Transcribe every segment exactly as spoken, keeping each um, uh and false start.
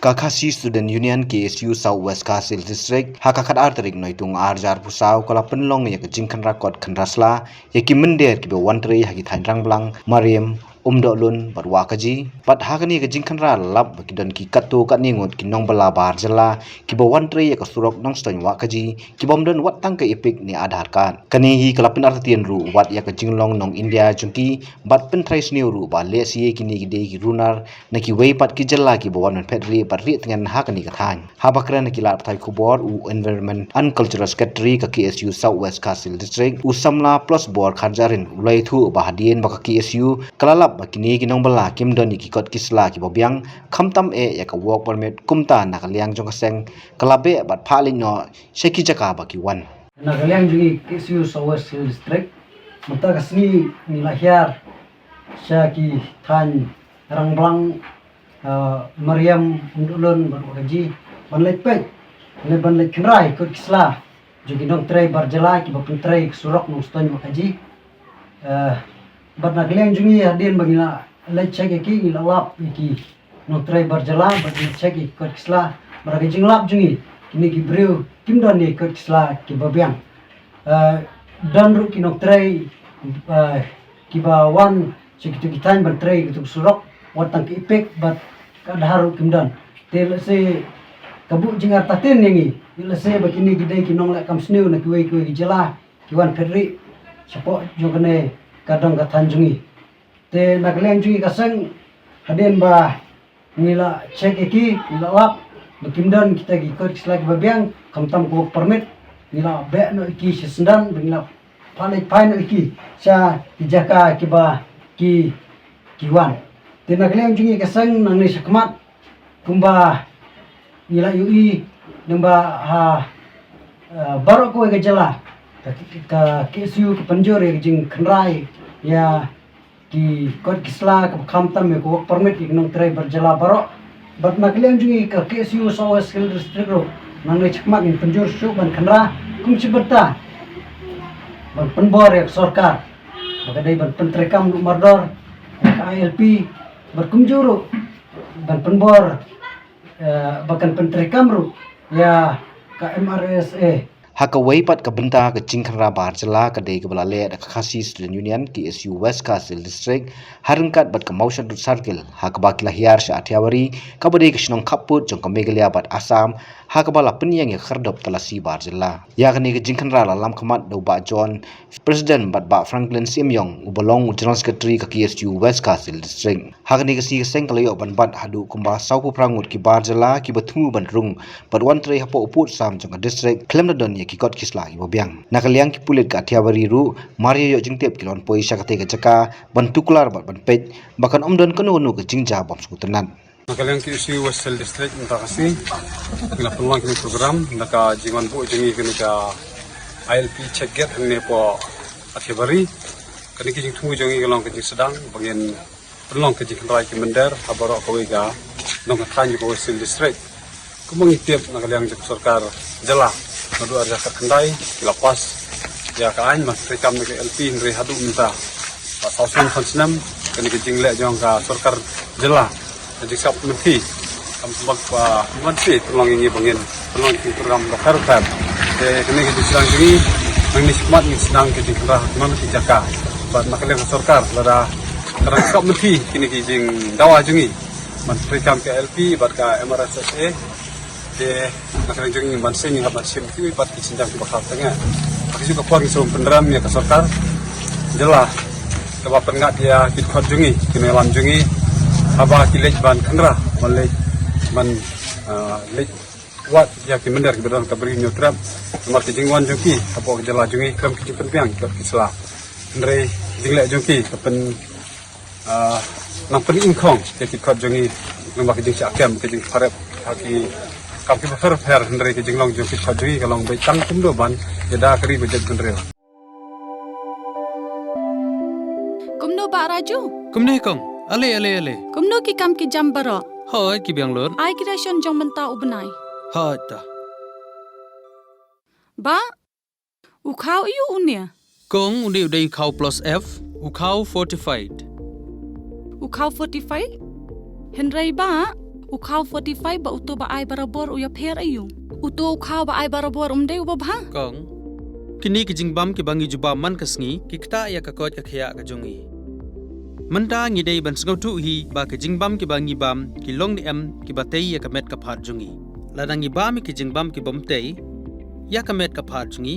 Ka Khasi Student Union, K S U, South West Khasi Hills District, ha ka khatar tarik Naitung arhajar arphew saw, ka la pynlong ïa ka jingkhynra kot khynra sla ïa ki mynder kiba wan trei ha ki thaiñ Rangblang, Mariam, Umdohlun bad Wahkaji. Bad ha kane ka jingkhynra la lap ba ki don ki katto katne ngut ki nongbylla bar jylla kiba wan trei ïa ka surok Nongstoiñ Wahkaji, kibym don wat tang ka EPIC ne Aadhaar card. Kane hi ka la pynartatien ruh wat ïa ka jinglong nong India jong ki, bad pyntreisniew ruh ba lehse kine ki dei ki runar na kiwei pat ki jylla kiba wan ban phet rieh bad rieh tngen ha kane ka thaiñ. Haba kren ha ki lad pathai khubor, u Environment and Cultural Secretary ka K S U South West Khasi Hills District, u samla Ploshbor Kharjahrin, u la ïathuh ba hadien ba ka K S U ka la lap ba kine ki nongbylla kim don ïa ki kot ki sla kiba biang, khamtam eh ïa ka work permit, kumta na ka liang jong ka seng ka la beh bad phah leit noh sha ki jaka ba ki wan. Na ka liang jong ngi K S U South West Hills District, mynta ka sngi ngi la hiar sha ki thaiñ Rangblang, ah, Mariam, Umdohlun bad Wahkaji, ban leit peit ne ban leit khynra ïa ki kot ki sla jong ki nongtrei bar jylla kiba pyntrei ka surok Nongstoiñ Wahkaji. Ah, bad na ka liang jong ngi hadien ba ngi la leit check ïa ki, ngi la lap ïa ki nongtrei bar jylla bad ngi check ïa ki kot ki sla. Bad ha ka jinglap jong ngi, kine ki briew kim don ïa ki kot ki sla kiba biang. Ah, don ruh ki nongtrei, ah, kiba wan sha kito ki thaiñ ban trei kito ki surok, wat tang ka EPIC bad ka Aadhaar ruh kim don. Te lehse ka buh jingartatien ïa ngi, lehse ba kine ki dei ki nongleh kam sniew na kiwei kiwei ki jylla ki wan phet rieh shapoh jong kane ka dong ka thaiñ jong ngi. Te na ka liang jong ngi ka seng, hadien ba ngi la check ïa ki, ngi la lap ba kim don kita ki kot ki sla kiba biang, khamtam ka work permit, ngi la beh noh ïa ki sha syndon, ba ngi la phah leit phai noh ïa ki sha ki jaka kiba ki, ki wan. Te na ka liang jong ngi ka seng, nangne shakhmat, kumba ngi la ïohi, nangba ha, eh, baroh kawei ka jylla, ka, ka K S U ka pynjur ïa ka jingkhynra ïa ki kot ki sla kaba khamtam ïa ka work permit ïa ki nongtrei bar jylla baroh. Bad na ka liang jong ngi ka K S U South West Hills District ruh, nangne shakhmat ngin pynjur shuh ban khynra kum shi bynta ban pynbor ïa ka sorkar ba ka dei ban pyntreikam noh mardor ïa ka I L P, bad kumjuh ruh ban pynbor, eh, ba kan pyntreikam ruh ïa ka M R S S A. Ha kawei pat ka bynta, ka jingkhynra bar jylla ka dei kaba la leh da ka Khasi Student Union, K S U, West Khasi Hills District, ha ryngkat bad ka Mawshynrut Circle, ha kaba ki la hiar sha Athiawari, kaba dei ka shnong khappud jong ka Meghalaya bad Assam, ha kaba la pynïeng ïa ka khyrdop talasi bar jylla. Ïa kane ka jingkhynra la lam khmat da u Bah John, President, bad Bah Franklin Syiemiong, uba long u General Secretary ka K S U West Khasi Hills District. Ha kane ka sngi ka seng ka la ïoh ban bat haduh kumba sawphew phra ngut ki bar jylla kiba thmu ban rung bad wan trei hapoh u pud sam jong ka district, khlem da don ïa ki kot ki sla kiba biang. Na ka liang ki pulit ka Athiawari ruh, mar ïa ïoh jingtip, ki la wan poi sha katei ka jaka ban tuklar bad ban peit ba kan ym don kano kano ka jingjia bym sngewtynnat. Na ka liang K S U West Hills District mynta ka sngi, ngi la pynlong kine ki program da ka jingwan buh jong ngi kane ka I L P check gate hangne hapoh Athiawari. Kane ka jingthmu jong ngi ka long ka jingsdang ba ngin pynlong ka jingkhynra ïa ki mynder ha baroh kawei ka dong ka thaiñ jong ka West Hills District. Kumba ngi tip, na ka liang jong ka sorkar jylla, naduh arhajar khatkhyndai ki la pass ïa ka aiñ ban treikam ïa ka I L P, hynrei haduh mynta, ba saw snem san snem, kane ka jingleh jong ka sorkar jylla, ka jingsngap mynthi, kam sngewbha, ah, mynthi pynlong ïa ngi ba ngin pynlong ïa ki program bapher bapher. Te kane ka jingsdang jong ngi, nangne shakhmat ngin sdang ka jingkhynra ha ki man ki jaka. Bad na ka liang ka sorkar, lada ka dang sngap mynthi kine ki jingdawa jong ngi ban treikam ka I L P bad ka M R S S A, te na ka liang jong ngi ban seng, ngi hap ban shim kiwei pat ki sienjam kiba kham tynga. Ha kajuh ka por ngi sngewbha pynrem ïa ka sorkar jylla kaba pynngat ïa ki dkhot jong ngi, ki nongïalam jong ngi, haba ki leit ban khynra, ban leit ban, ah, leit wad ïa ki mynder kiba don ka Bri Hynñiewtrep. Namar ka jingwan jong ki hapoh ka jylla jong ngi khlem ki jingpynbiang ki kot ki sla, hynrei ka jingleh jong ki ka pyn, ah, nang pyningkhong ïa ki kot jong ngi, namar ka jingshah kem, ka jingpharep ha ki kam kiba pher pher, hynrei ka jinglong jong ki kot jong ngi ka long beit tang kumno ban ïada ka ri ba jaitbynriew. Kumno Bah Raju? Kumne kong. Ale, ale, ale. Kumno ki kam ki jam baroh? Hooid, ki biang lut. Ai ki ration jong mynta u bnai. Hooid ta. Bah, u khaw aiu une? Kong, une u dei u khaw plus F, u khaw fortified. U khaw fortified? Hynrei Bah, U khaw forty-five ba uto ba ai barabor u ïapher aïu? Uto u khaw ba ai barabor um dei uba bha? Kong, kine ki jingbam kiba ngi ju bam man ka sngi ki ktah ïa ka koit ka khiah ka jong ngi. Mynta ngi dei ban sngewthuh hi ba ki jingbam kiba ngi bam ki long ne em kiba tei ïa ka met ka phad jong ngi. Lada ngi bam ïa ki jingbam ki bym tei ïa ka met ka phad jong ngi,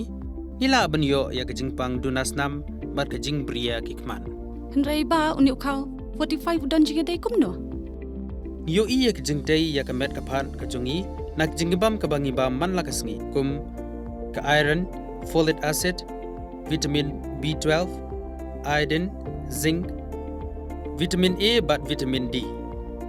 ngi lah ban ïoh ïa ka jingpang duna snam bad ka jingbriew ki khmat. Hynrei ba une u khaw forty-five u don jingïadei kumno? Ngi ïohi ïa ka jingtei ïa ka met ka phad ka jong ngi na ka jingbam kaba ngi bam man la ka sngi, kum ka iron, folic acid, vitamin B twelve, iodine, zinc, vitamin A bad vitamin D.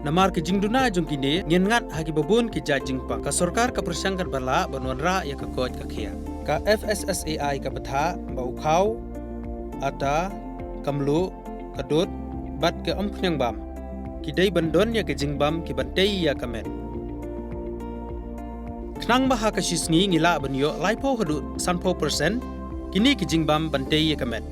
Namar ka jingduna jong kine ngin ngat ha kiba bun ki jait jingpang. Ka sorkar ka pyrshang katba lah ban wanrah ïa ka koit ka khiah. Ka F S S A I ka batai ba u khaw, ata, ka mluh, ka dud bad ka umphniang bam ki dei ban don ïa ka jingbam kiban tei ïa ka met. Khnang ba ha ka shi sngi ngi lah ban ïoh laiphew haduh sanphew percent kine ki jingbam ban tei ïa ka met.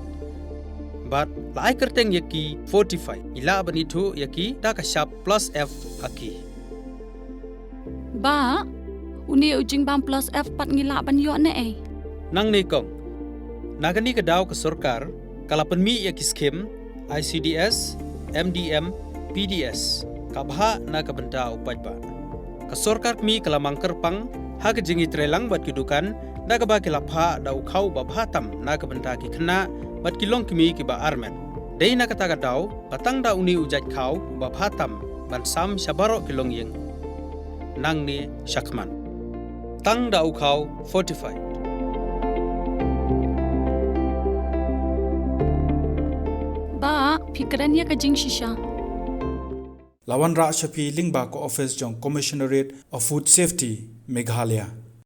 Bad la ai kyrteng ïa ki forty-five, ngi lah ban ithuh ïa ki da ka shap plus F ha ki. Ba, une u jingbam plus F pat ngi lah ban ïoh ne ei? Nangne kong, na kane ka daw ka sorkar ka la pynmih ïa ki skim I C D S, M D M, P D S, ka bha na ka bynta u paidbah. Ka sorkar kmie ka la mang kyrpang ha ka jingïatreilang bad ki dukan da kaba ki la phah da u khaw ba bha tam na ka bynta ki khynnah bad ki longkmie kiba armet. Dei na kata ka daw ba tang da une u jait khaw ba bha tam ban sam sha baroh ki longïing nangne shakhmat. Tang da u khaw forty-five. Ba, phi kren ïa ka jingshisha. La wanrah sha phi lyngba ka office jong Commissionerate of Food Safety, Meghalaya.